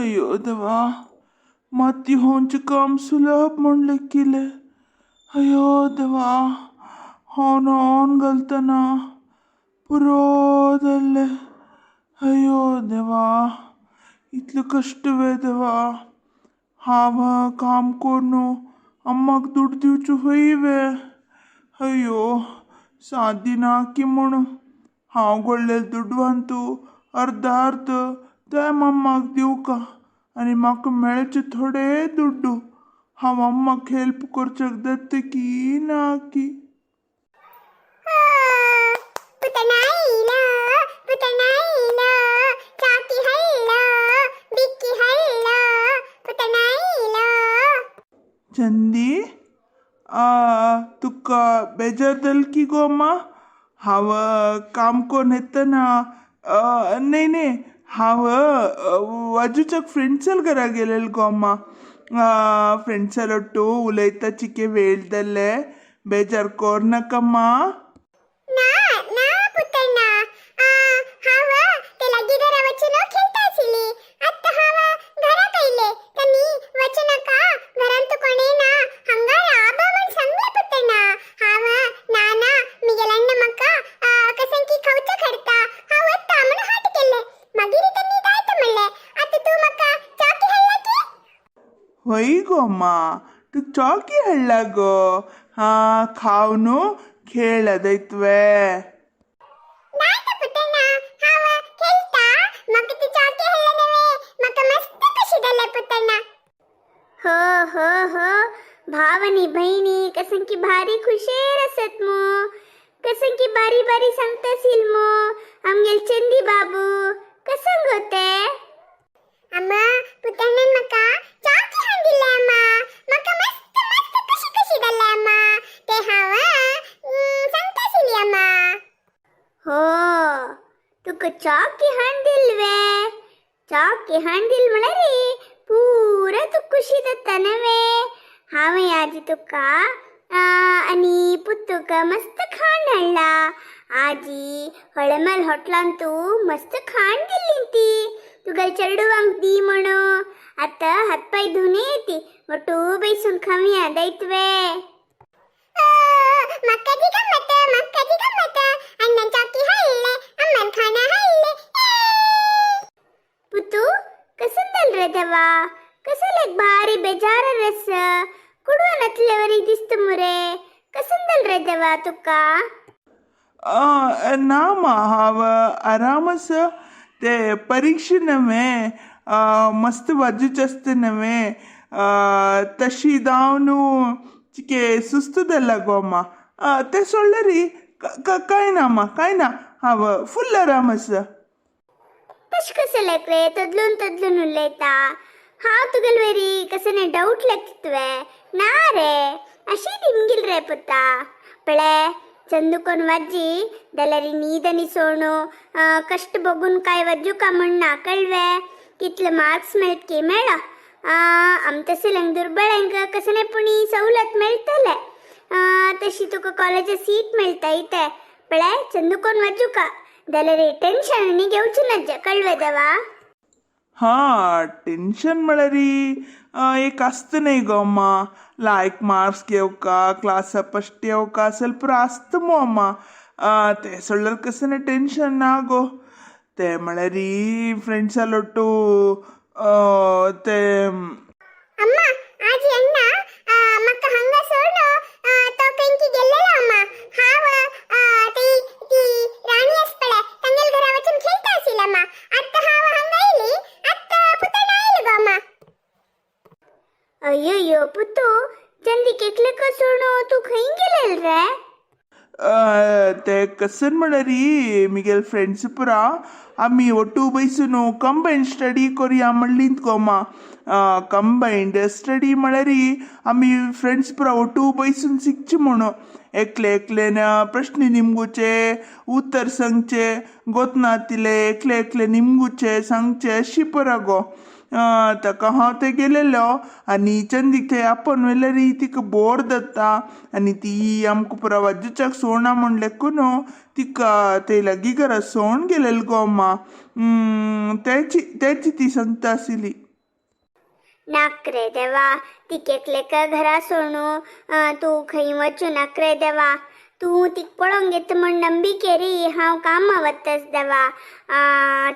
अय्यो देवा, माती होवचें काम सुलभ म्हूण लेखिल्लें. अय्यो देवा, हांव न्हांवन घालतना पुरो जाल्लें. अय्यो देवा, इतले कश्ट वे देवा. हांव काम करून अम्माक दुड दिवचो खंय वे. अय्यो, 7 दिना की म्हूण हांव गोडलेले दुडवांतू अर्द अर्द ते मम्माक दिवका आनी म्हाका मेळचे थोडे दुड्डू हांव अम्माक हेल्प करच्याक जाता की ना की. चंदी, तुका बेजार जाल की गो अम्मा? हांव काम करून येतना, न्हय न्हय, हांव वाजूच्याक फ्रेंड्साल घरा गेलेल गो अम्मा. फ्रेंड्साल ಒಟ್ಟು उलयता चिके वेळ जाल्ले. बेजार कोर नाका अम्मा. ना ना पुतण्णा, हांव ते लागीं घरा वचून खेळटा आशिल्ली. आतां हांव घराक आयले तांणी वचू नाका, घरांत कोणें ना, हांगा राब म्हूण सांगलें पुतण्णा. हांव ना ना, मिगेल अण्णा म्हाका कसं की खावचो हाडटा, हांव वता म्हूण हाट केल्लें. मागीर तांणी दायता म्हणलें. आतां तूं म्हाका च्याकी हाडला की? हय गो अम्मा, तुका चॉकी हाडला गो. हा, खाव न्हू खेळ दैत्वे. दायता पुतण्णा, हांव खेळटा. म्हाका तूं च्याकी हाडला नव्हे, म्हाका मस्त खुशी जालें पुतण्णा. हो हो हो, भाव आणि बहिणी कसं की भारी खुशेर असत मो. कसं की बारी बारी सांगतासील मो. आमगेल चंदी बाबू कसं गोते? अम्मा, पुतण्णान म्हाका च्याकी हाडिल्लें अम्मा. म्हाका मस्त मस्त खुशी खुशी जालें अम्मा. ते हांव सांगताशिल्ली अम्मा. हो, तुका च्याकी हांदिल वे? च्याकी हांदिल म्हळ्यार पुरा तुका खुशी जाता नव्हे? हांवें आजी तुका आनी पुतुका मस्त खाण हाडला. आजी हळेमल हॉटलान तूं मस्त खाण दिल्ली ती तुका चेडवांक दी म्हणू. आतां हातपाय धुवून येती, ಒಟ್ಟು ಬೇಯ್ಸುನ್ खावया दैत्वे. म्हाका जी गम्मत, म्हाका जी गम्मत, अण्णान च्याकी हाडले, अम्मान खाणा हाडले. पुतू, कसं जाल रे देवा? कसं एक भारी बेजार रस कुडवा नतलेवरी दिसत मुरे. कसं जाल रे देवा तुका? ना मा, हांव आराम आसा. ते परिक्षे नव्हे, मस्त वाजूचे आसता नव्हे, तशी जावन चिके सुस्त जाला गो अम्मा. ते सोडले री, काय ना अम्मा, काय ना, हांव फुल्ल आराम आसा. तशें कसं लेकरे तदलून तदलून उलयता? हांव तुगेल वेरी कसं डाऊट लागतवे ना रे, अशी दिमगिल रे पुता. पळे, चंदुकोन वाजी जाल्यार न्हीद सोणू कश्ट बघून काय वाजूका म्हण ना, कळवे? कितले मार्क्स मेळत की मेळो, आम तसल्यांक दुर्बळ्यांक कसं पुणी सवलत मेळटले. तशी तुका कॉलेजात सीट मेळटा इथे. पळे, चंदुकोन वाजूका जाल्यार टेन्शन आनी घेवचें ना, कळवे देवा? हा, टेन्शन म्हळ्यार एक आसता न्हय गो अम्मा, लायक मार्क्स घेवका, क्लासा फस्ट येवका, ಸ್ವಲ್ಪ आसता मो अम्मा. ते सोडल्यार कसलें टेन्शन ना गो. ते म्हळ्यार फ्रेंड्सां ಒಟ್ಟು ते अम्मा, आजी अण्णा म्हाका हांगा सोडून तो खंयकी गेल्लेलो अम्मा. हांव ती ती राणी आसा पळय, तांगेल घरा वचून खेळटा आशिल्लें अम्मा. आतां हांव हांगा आयली, आतां पुतणा आयलो गो अम्मा. अय्यो पुतू, चंदी केकले सोडून तूं खंय गेलेल रे? ते कसन म्हळ्यार मिगेल फ्रेंड्स पुरा आमी ಒಟ್ಟು ಬೈಸುನು ಕಂಬೈನ್ಡ್ ಸ್ಟಡಿ ಕೊರಿಯಾ म्हणलींत गो अम्मा. कंबायन्ड स्टडी म्हळ्यार आमी फ्रेंड्स पुरा ಒಟ್ಟು ಬೈसून शिकचे म्हणून, एकले एकल्यान प्रश्न निमगुचे, उत्तर सांगचे, गोतनातिले एकले एकले निमगुचे सांगचे, अशी पुरा गो. ताका हांव ते गेलेलो आनी चंदीक थंय आपोवन व्हेल्यार तिका बोर जाता आनी ती आमकां पुरा वाजूच्याक सोडना म्हण लेखून तिका ते लागीं घरा सोडून गेलेलो गो अम्मा. तेची तेची ती सांगता आशिल्ली. नाक रे देवा, तिक एकलेक घरा सोडू तूं खंय वचूं नाक रे देवा. तूं तिक पळोवंक घेता म्हूण नंबिके री हांव कामां वतास देवा.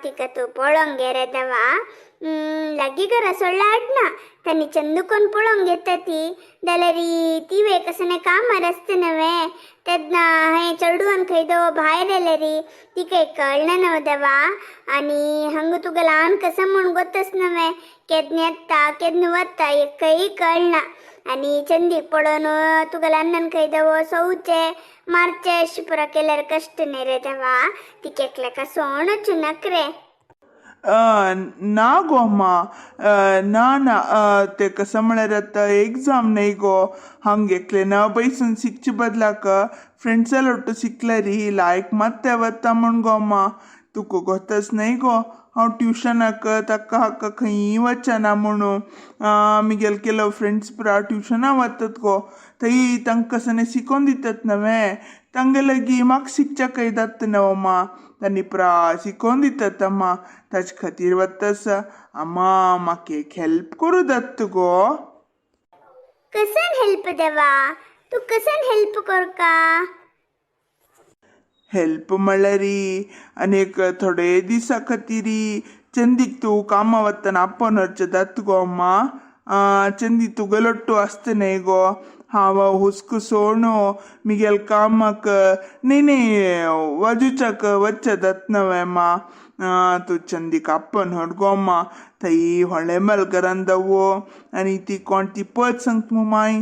तिका तूं पळोवंक घे रे देवा. लागीं घरा सोडला हाडना तांणी चंदूकोन पळोवंक घेता ती जाल्यार ती वे कसने कामार आसता नव्हे तेन्ना हांवें चेडवान खंय दो भायर येयले तिका कळना न्हू देवा. आनी हांगा तुका ल्हान कसं म्हूण गोतच नव्हे, केन्ना येता केन्ना वता एकय कळना. आनी चंदीक पळोवन तुका ल्हान खंय दवो सोवचे मारचे अशें पुरा केल्यार कश्ट न्ही रे देवा. तिका एकल्याका सोणूच नाक रे. ना गो अम्मा, ना ना, ते कसं म्हळ्यार आतां एग्जाम न्हय गो. हांग एकलें ना बैसून शिकचे बदलाक फ्रेंड्सा लोट्टू शिकल्यारी लायक मात्ते वता म्हूण गो अम्मा. तुका गोतच न्हय गो हांव ट्युशनाक ताका हाका खंयी वचना म्हणून. मिगेल केलो फ्रेंड्स पुरा ट्युशना वतात गो, थंय तांकां कसने शिकोवन दितात नव्हे, तांगे लागीं म्हाका शिकच्याकय जाता न्हू अम्मा. तांणी पुरा शिकोवन दितात अम्मा, ताजे खातीर वतास अम्मा. म्हाका एक हेल्प करूं जाता गो. कसन हेल्प देवा? तूं कसन हेल्प करका? हेल्प म्हणल्यार आनी एक थोडे दिसा खातीर चंदीक तूं कामां वतना आपोवन व्हरचें जाता गो अम्मा. चंदी तुगेलोट्टू आसता न्हय गो, हांव हुस्को सोडून मिगेल कामाक न्ही न्ही वाजूच्याक वच्चें जाता न्हय अम्मा. तूं चंदीक आपोवन व्हर गो अम्मा. थंय व्हडलें मलगरान दवो आनी ती कोण ती पद सांगता मू माय,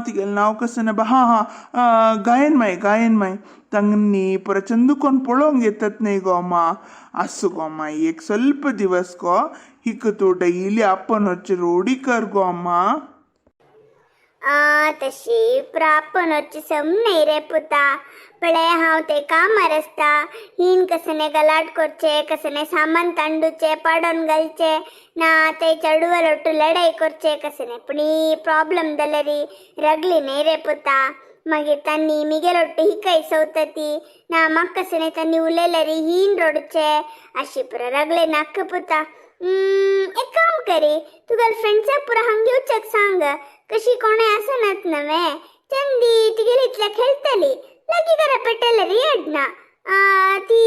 तिगेलें नांव कसं ना, हां हां, गायन माय, गायन माय तांणी पुरा चंदूकोन पळोवंक येतात न्हय गो अम्मा. आसूं गो अम्मा, एक ಸ್ವಲ್ಪ दिवस गो, हिका तूं डेली आपोवन व्हरची रोडी कर गो अम्मा. तशी प्रापन व्हरची सम न्हय रे पुता. पळय हांव ते कामार आसता, हीन कसने गलाट करचे, कसने सामान तांडूचे पाडोन घालचे ना ते चेडवा लोटू लढाई करचे, कसने पुणी प्रॉब्लम जाल्यार रगली न्हय रे पुता. मागीर तांणी मिगेलोट्टू हिकय सवता ती ना म्हाका कसने तांणी उलयल्यार हीन रडचे अशी पुरा रगले नाका पुता. एक काम करी, तुगेले फ्रेंड्साक पुरा हांग येवच्याक सांग. कशी कोणय आसनात नव्हे, चंदी तिगेली इतल्या खेळटली लागीं घरा पेटयल्यार हाडना. ती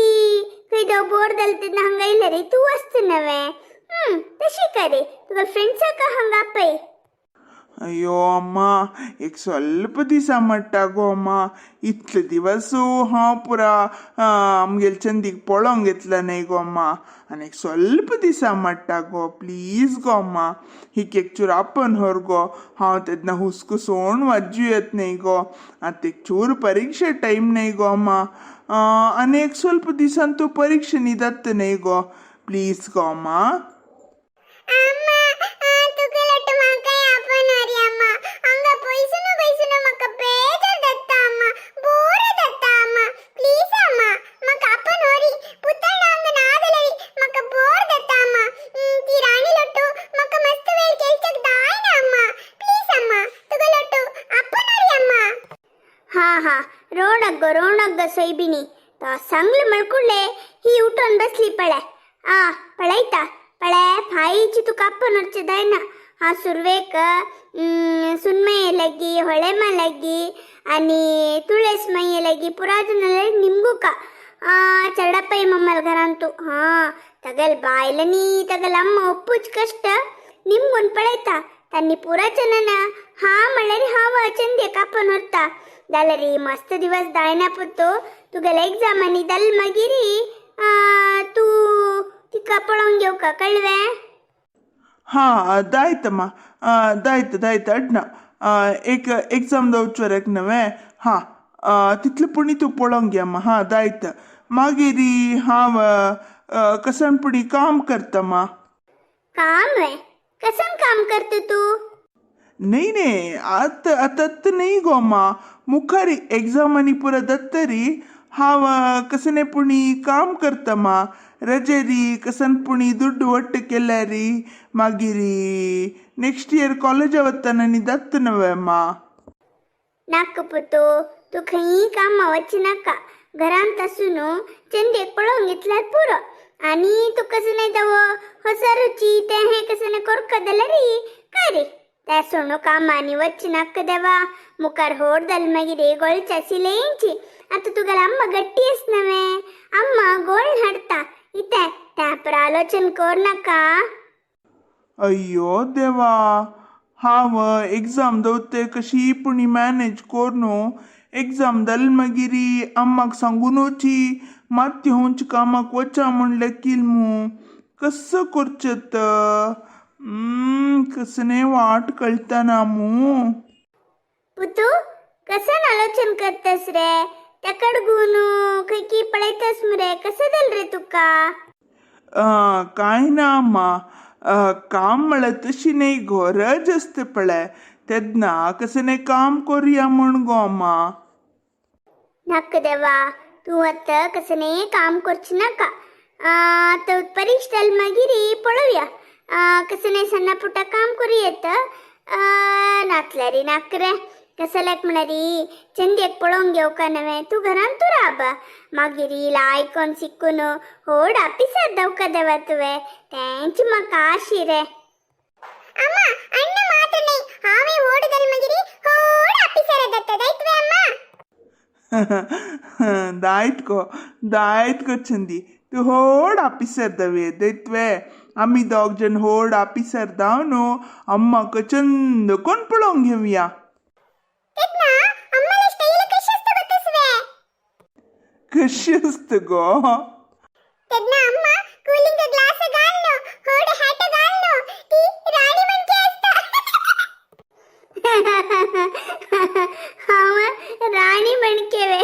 खंय दो बोर जालें तेन्ना हांगा येयल्यार तूं आसता नव्हे. तशी करी, तुगेले फ्रेंड्साक हांगा आपय. अय्यो अम्मा, एक ಸ್ವಲ್ಪ दिसा म्हणटा गो अम्मा. इतले दिवस हांव पुरा आमगेले चंदीक पळोवंक घेतला न्हय गो अम्मा. आनी एक ಸ್ವಲ್ಪ दिसा म्हणटा गो, प्लीज गो अम्मा, हिक एक चूर आपोवन व्हर गो. हांव तेन्ना हुस्को सोडून वाजू येत न्हय गो. आतां एक चूर परिक्षे टायम न्हय गो अम्मा. आनी एक ಸ್ವಲ್ಪ दिसान तूं परिक्षे न्ही जाता न्हय गो, प्लीज गो अम्मा. अम्मा, तुका लट्टू म्हाकाय आपोवन व्हरी अम्मा. हांगा पयसून पयसून म्हाका बेजार जाता अम्मा, बोर जाता अम्मा. प्लीज अम्मा, म्हाका आपोवन व्हरी. पुतळा हांगा ना जाल्यार म्हाका बोर जाता अम्मा. ती राणी लट्टू म्हाका मस्त वेळ खेळच्याक जायना अम्मा. प्लीज अम्मा, तुका लट्टू आपोवन व्हरी अम्मा. हा हा, रोणग्ग रोणग्ग सोयबिणी तो सांगले मळकुडले ही उठून बसली पळे. आ पळयता पळे, फायची तुका आपोवन व्हरचें जायना. हा सुरवेक सुनमये लागी, होळेमा लागी आनी तुळस माये लागी पुरा जाल्यार निमगुका चडपय मम्मल घरांतू. हा तगल बायलनी तगल अम्मा ಒಪ್ಪುಚ್ ಕಷ್ಟ ನಿಮ್ಗೊಂದು ಪಳೈತಾ ತನ್ನಿ ಪೂರಾ ಜನನ. हा म्हणल्यार हांव चंदे कापून व्हरता जाल्यार मस्त दिवस जायना पुतो. तुगेले एग्जाम आनी जाल मागीर तूं तिका पळोवंक घेवका कळवें. हां दायतम्मा, दायत दायत अडना एक एग्जाम दवचोरेक नव्हे. हां तितले पुणी तूं पळोवंक घे अम्मा. हां दायत, मागीर हांव कसन पुणी काम करता मा. काम वे? कसन काम करता तूं? न्ही न्ही, आतां आतां न्ही गो अम्मा, मुखार एग्जाम आनी पुरा जातरी हांव कसने पुणी काम करता मा. रजेरी कसन पुणी दुड्ड ಒಟ್ಟು केल्यारी मागीर नेक्स्ट इयर कॉलेजा वतना न्ही जाता नव्हे अम्मा. नाका पुतो, तूं खंयी कामां वच नाका. घरांत आसून चंदेक पळोवंक घेतल्यार पुरो. आनी तूं कसं नाही दव होसरुची ते हे कसं नाही कोरका दलरी करी त्या सोणू कामानी वच्ची नाक देवा मुखार होड दल मागीर गोळच्या सिलेंची. आता तुगेला अम्मा गट्टी आस नवे, अम्मा गोळ हाडता इते त्या पर आलोचन कर नाका. अय्यो देवा, हांव एग्जाम दवरते कशी पुणी मॅनेज कोरून एग्जाम जाल मागीर अम्माक सांगून वची मात्य कामाक वचा म्हणलें कील मू कसं करचें तर? कसं वाट कळतना मू. पुतू, कसं आलोचन करतस रे? त्याकड गुनू खंय की पळयतस मुरे, कसं जाल रे तुका? काय ना अम्मा, काम म्हळ्यार तशी न्ही, गरज आसता पळय तेन्ना कसं न्ही काम करुया म्हण गो अम्मा. नाका देवा, तूं आतां कसं न्ही काम करचें नाका. आतां परीक्षा जाल मागीर पळोवया, कसं न्ही सण्णा पुटा काम करूं येता. नातल्यारी नाका रे, कसं लायक म्हळ्यार चंद्याक पळोवंक घेवका नवें. तूं घरान तूं राब, मागीर आयकोन शिकून होड आपिसाद दवका देवा तुवें, तेंच म्हाका आशी रे. ಅಮ್ಮ, ಅಣ್ಣ ಮಾತ್ರ ನೈ, ಹಾವೇ ಓಡದಲ್ ಮಗಿರಿ ಹೋಡ್ ಆಫೀಸರ್ ದತ್ತದಾಯ್ತವೆ ಅಮ್ಮ. दायत गो, दायत गो चंदी, तूं होड आपिसर दवे दैत्वे. आमी दोग जण होड आपिसर दाव न्हू, अम्माक चंद कोण पळोवंक घेवया. तेतना ಅಮ್ಮನ ಸ್ಟೈಲ್ ಕಶ್ ಅಸ್ತ ಗೊತ್ತಸ್ವೆ? कशी आसता गो? ತೆದ್ನ ಅಮ್ಮ ಕೂಲಿಂಗ್ ಗ್ಲಾಸ್ ಗಾಲ್ನು ಹೋಡ್ ಹ್ಯಾಟ್ ಗಾಲ್ನು ತಿ ರಾಣಿ ಮಣ್ಕೆ ಅಸ್ತ. हांव राणी म्हणकेवे.